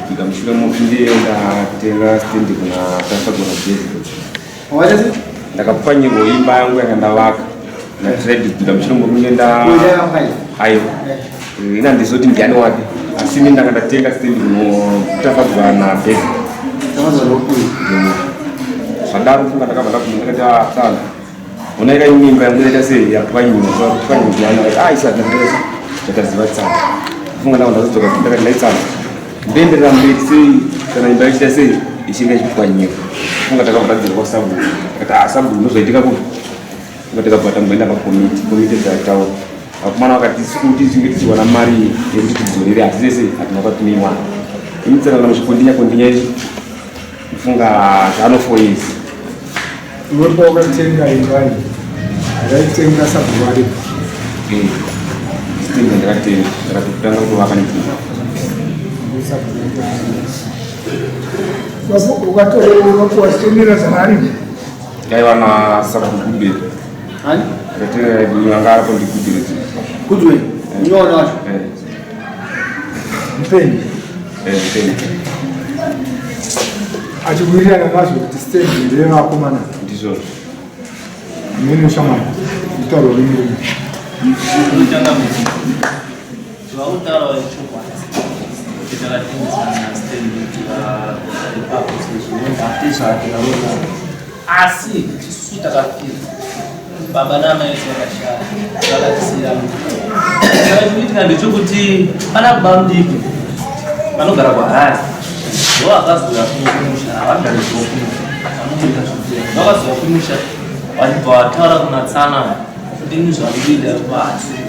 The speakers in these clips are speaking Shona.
Zvinoitika mushure mokunge ndatenga stendi kuna Tafadzwa Jezi. Ndakapwanyirwa imba yangu yanga ndavaka natrade mushure mokunge nda aiwa ina ndizoti ndiani wake asi ini ndanga ndatenga stendi kunotafadzwa nabhezi. Zvadaro funga ndakabva ndabvuma ndakati ah, Unaika imba yangu yaita sei yapwanyiwa pwanyiwa ah isa ndakati ndakaziva tsana. Funga ndawo ndazodzoka ndakati ndaitsana. Ndoenderera mberi sei kana imba ichiita sei ichinge ichipwanyiwa. Funga takabva tadzokera kwasabhuku. Takati ah sabhuku ndozvaitika kupi? Funga takabva tamboenda pakomiti, komiti dzataura. Vakomana vakati isu kuti tinge tichiwana mari yekuti tidzorere hatise sei hatina kwatinoiwana. Imi tsana muchikondinya kondinya izvi. Funga zvano 4 years. Unoti wakatenga imba iyi akaitenga sabhuku aripo. Eh. Sitenga ndakatenga ndakatotanga kutovaka nekuti. Ukatorera zvaari. Ndaiva na sabhuku mberi. Ani? Ndakatenga anga aripo ndikudire. Kudwe. Unoona wacho. Eh. Mupenyu. Eh, mupenyu. Achiwirirana nazvo kuti stendi ndeyevakomana. Ndizvozvo. Mene shamwari, mutauro wemurume. Zvakutaura ichokwadi kuti takatengesana stendi kuti ipapo sezvo ndatezvatirarona asi tisu takafira baba naamai vedu vakashaya vakatisiyira saka chikuitika ndechekuti pana baba mudiki vanogara kuharare ndo vakazouya kumusha havagari zvavo kumusha vanoita zvekuya vakazouya kumusha vachibva vataura kuna tsana kuti ini zvamunoita vaasiri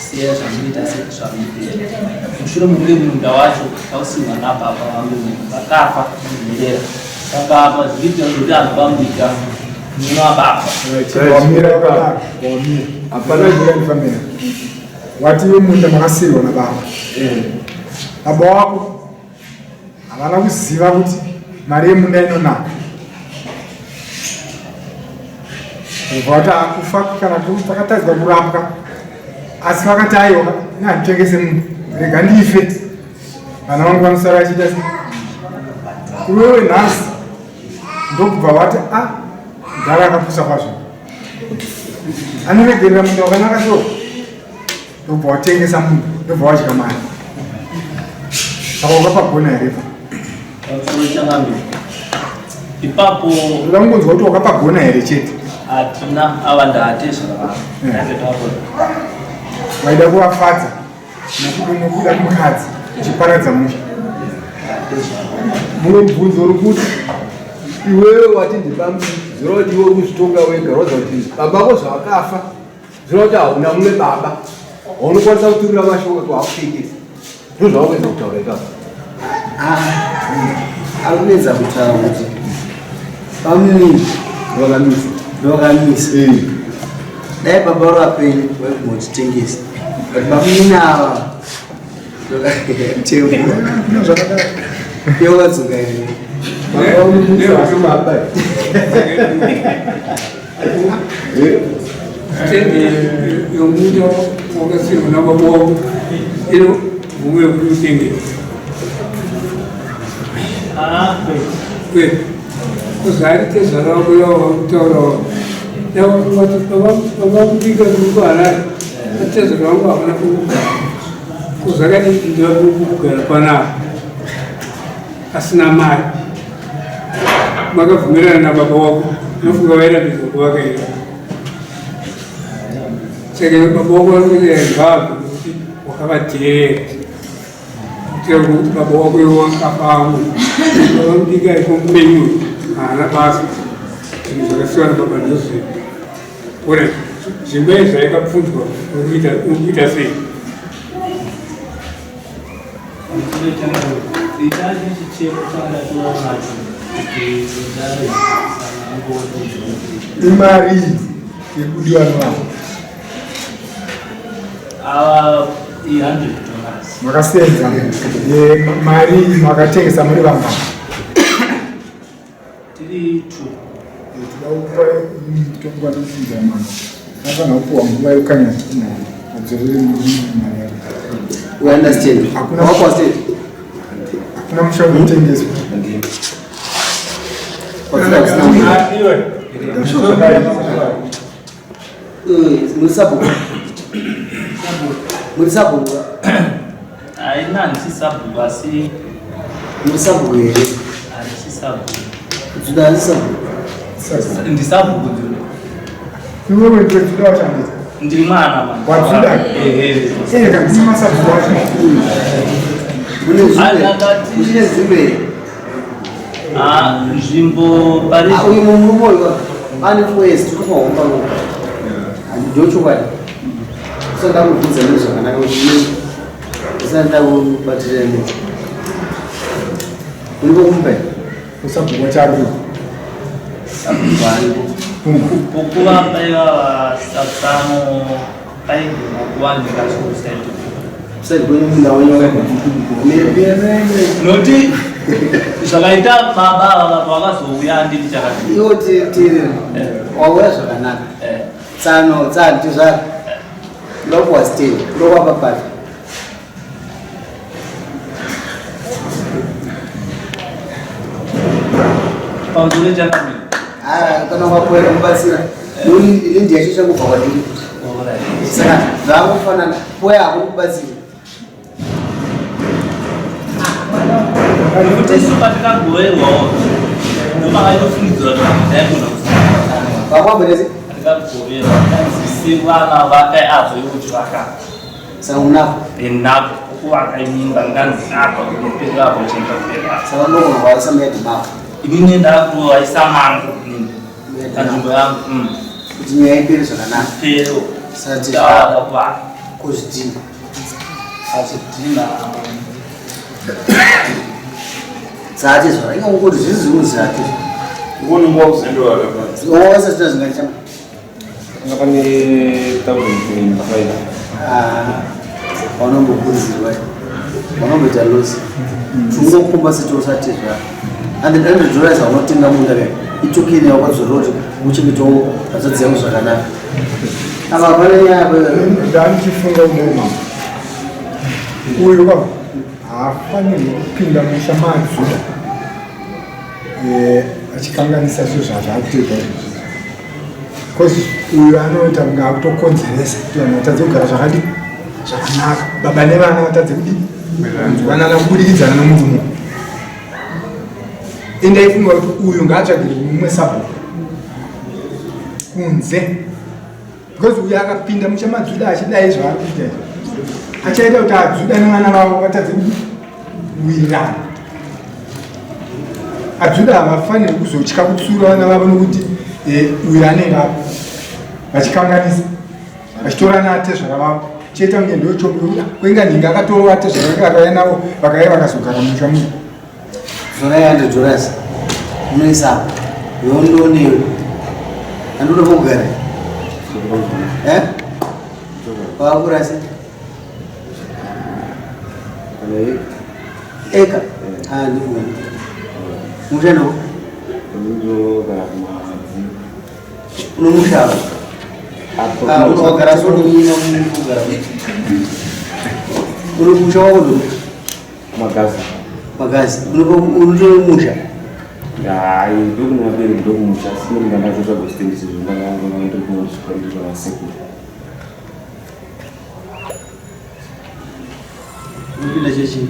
siya zvamunoita sezvamunoita mushure mekunge munda wacho kausiwa nababa vangu vakafa nherera Saka apa zvikuitika zvekuti anhu vamubika munovababa. Wamira wakadaro. Wamira. Hapana njira ndifambira. Wati iwe munda makasirwa nababa. Eh. Baba wako havana kuziva kuti mari yemunda inonaka. Ubva wati akufa kana kuti takatadzwa kurapwa. Asi vakati aiwa, ini handitengese munhu. Rega ndife. Vana vangu vanosara vachiita sei? Iwewe nhasi ndokubva wati a ah, mudhara akapusa kwazvo anoregerera munda wakanaka so ndobva watengesa munda ndobva wadya mari saka wakapagona here pa ipapo ndoda kungonzwa kuti wakapagona here chete hatina ava ndaatezvara eh. waida kuvafadza Nokuda kumukadzi uchiparadza musha. Mumwe mubvunzo uri kuti iwewe wati ndibambi zvoreva kuti iwe uri kuzvitonga wega roza kuti baba vako zvavakafa zvoreva kuti hauna mumwe baba waunokwanisa kuturira mashoko kuti wakutekesa ndozvawakuedza kutaura ipapo ah, ari kuedza kutaura kuti bamunini vakamisa ndovakamisa eh. Dai baba vari vapenyu vaigotitengesa but bamunini ava tembo ivo vadzoka here Stendi yomuda wakasirwa nababa wako ino mvumo yekuti utengese. Kwete. Kuzari tezvara wako iwawo wakutaura wako. Baba kudika kuharare. Tezvara wangu havana kugara. Kuzvakadii ndakugara panapa. Asina mari. Makabvumirana nababa wako. Unofunga vairambidzwa kuvaka here? Saka baba wako vanokuti ngavabve nekuti wakavadheerera. Kuitira kuti baba wako iwe wakafa angu. Baba mudiki ariko mupenyu haana basa. Zvinhu zvakasiwa nababa ndozvino. Ore zvimwe zvaikapfunzwa urikuita urikuita sei? Imari yekudiwa nevanhu. Ava i$100. Makasenza mari makatengesa muri vangani? Tiri two. Tinoda kupa mutongo wanofunza mama. Anofanira kupiwa nguva yekukanya zvitinhari adzorere murume mari yake. We understand. Hakuna Wako state. Kuna musha unotengeswa. Muri sabhuku. Muri sabhuku. Haina handisi sabhuku asi Muri sabhuku here? Handisi sabhuku. Dzuda handisi sabhuku. Ndisabhuku dzuda. Iwewe ndiwe dzuda wacho handiti? Ndiri mwana mwana. Wadzuda? Ehe. Eh, kabisa masabhuku wacho. Mune nzvimbo here? Ah, nzvimbo pari Ah, uyu murume uyu ane 4 years tiri kumahomba uko. Ndochokwadi. Usati ndakubvunza ne zvakanaka kuti nei usati ndakubatira ne. Uri kumba here? Usabhuku wacho ari kupi? Sabhuku aripo. Pokuva paiva vasano paigona kuva ndikasvikusaiti. Usati kwenyu munda wenyu wakadii? Noti zvakaita baba ava vakazouya handiti chakati. Iwo teerera. Wauya zvakanaka. Tsano tsano tizvara. Ndokuwa stay. Ndokuwa papata. Pamusoro chakamira. Ah, kana wapoera mubatsira. Noni ini yacho changobva kwandiri. Saka zvakufanana poya hako kubatsira. Nekuti isu patakagoverwawo ndomakaitofungidzira kuti taigona Vakwabonese takagoverwa kanzi sevana vakai apo yekuti vaka saka unapo enapo kuvaka imba nganzi apa kunoperera apo chienda kupera saka unogona kuvaisa muyadhi mako inini ndakuvaisa mangu inini panzvimbo yangu kuti nyaya ipere zvakanaka. Pero Sati ndava kuvaka kuzvidhina. Azvidhina. Dzati zvara inga kuti zvisi zvinhu zvati. Ngoni nguva kuzendo wakapa. Wawasa zvina zvingaita. Nga pane 1025. Ah, vanombokurudzirwa vanomboita losi tingokomba setosati zvara and the hundred dollars vanotenga munda kai itokeni yakadzorera kuti uchengetawo hanzvadzi yangu zvakanaka apa pane nyaya Ndandichifunga umwe uyu baba haafanirwi kupinda musha maadzuda achikanganisa zvinhu zvazvakutoita izvozvi bcause uyu anoita kunge akutokonzeresa kuti vanhu vatadze kugara zvakadi zvakanaka baba nevana vatadze kudii kunzwanana kubudikidzana nomurume endaifunga kuti uyu ngaatsvagire mumwe sabhuku kunze because uyu akapinda musha madzuda achidai zvaari kuita izvi achaita kuti adzuda nevana vavo vatadze kuwirirana adzuda havafaniri kuzotya kutsura vana vavo nokuti uyu anenge apo vachikanganisa vachitorana atezvara vavo chiita kunge ndochombi kwenga nhinga akatorwa atezvara vake vakauya navo vakauya vakazogara musha muno Zora yande dollars unoisa apa yondonewe andoda kugara eh wakura sei eka ah ndikuona musha no unomusha apa unogara sonomina kugara unomusha wako ndo Magazi. Magazi. Unotomusha? Hayi, ndokumabereki ndokumusha asi ndokuda ndazotsvaga zitengesi zvendakaona ndikunosvika ndikavasekuru. Unopinda chechi?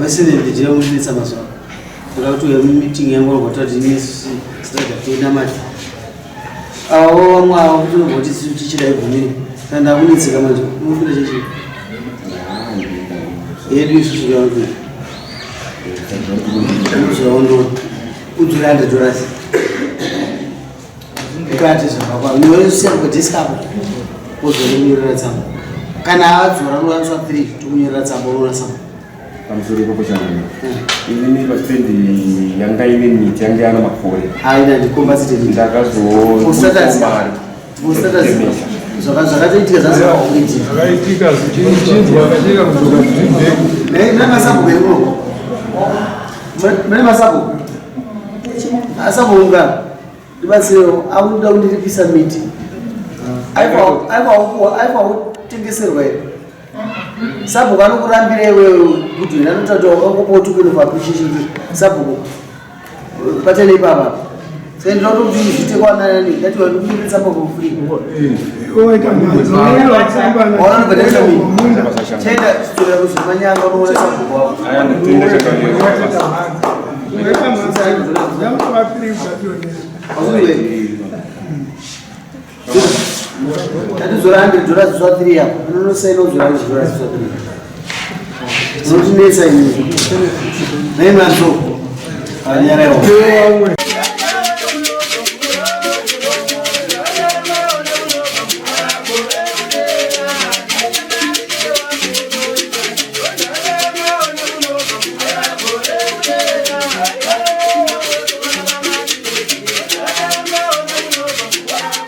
Vese ndira kunetsa mazuva. Kuda kuti uya meeting yangu vanogota kuti ini sitadza kuenda manje. Avo vamwe avo kuti unogoti tichida ibvumire. Saka ndakunetseka manje. Unopinda chechi? Yedu isusu yaunopinda. Uzoondoona. Udzure hundred dollars. Ukati zvakakwana. Unoisiya kudesk apo. Wozonyorera tsamba. Kana adzora unowanzwa 3 tokunyorera tsamba unoona tsamba. Pamusoro ipapo changu. Inini pastendi yanga ine miti yanga yana makore. Haina ndikomba site. Ndakazoona Zvakatoitika zvazi Zvakaitika zvichinzwa akacheka kudzoka zvibheki. Mune masabhuku here muno? Mune masabhuku? Asabhuku ungano. Ndibatsirewo akuda kundiripisa miti. Aifa kutengeserwa here? Sabhuku anokurambira iwewe. good anotaura wakakopa token of appreciation kuti sabhuku patene ipapa saka ndinoda kuti zviite kwanani ndati wandikumbira sabhuku free waona bhadharisa mini chaenda chitorera kuzvimanyanga unoona sabhuku wako Tatizora 100 dollars zva 3 apo. Unonosaina uzora 100 dollars zva 3. Unotinetsa ini. Naye manzo. Anyara yawo.